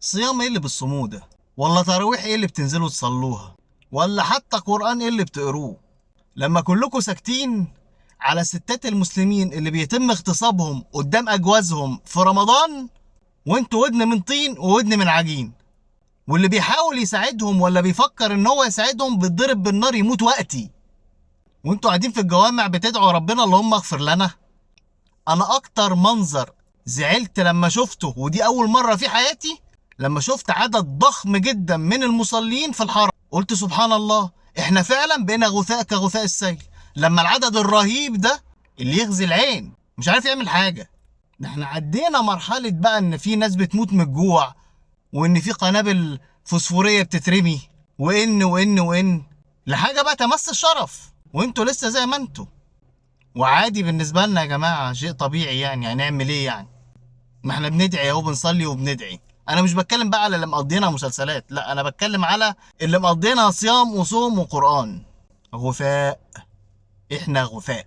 صيام ايه اللي بتصوموه ده؟ ولا تراويح ايه اللي بتنزلوا تصلوها؟ ولا حتى قرآن ايه اللي بتقروه؟ لما كلكم ساكتين على ستات المسلمين اللي بيتم اغتصابهم قدام اجوازهم في رمضان، وانتوا ودن من طين وودن من عجين، واللي بيحاول يساعدهم ولا بيفكر ان هو يساعدهم بيتضرب بالنار يموت وقتي، وانتوا قاعدين في الجوامع بتدعوا ربنا اللهم اغفر لنا. انا اكتر منظر زعلت لما شفته، ودي اول مرة في حياتي، لما شفت عدد ضخم جدا من المصلين في الحرم، قلت سبحان الله، احنا فعلا بقينا غثاء كغثاء السيل. لما العدد الرهيب ده اللي يغزي العين مش عارف يعمل حاجة. ده احنا عدينا مرحلة بقى ان في ناس بتموت من الجوع، وان في قنابل فوسفورية بتترمي، وان وان وان، لحاجة بقى تمس الشرف، وانتوا لسه زي ما انتوا. وعادي بالنسبة لنا يا جماعة، شيء طبيعي يعني، هنعمل ايه يعني؟ ما احنا بندعي اهو، بنصلي وبندعي. انا مش بتكلم بقى على اللي مقضينا مسلسلات، لا، انا بتكلم على اللي مقضينا صيام وصوم وقرآن. غثاء، احنا غثاء.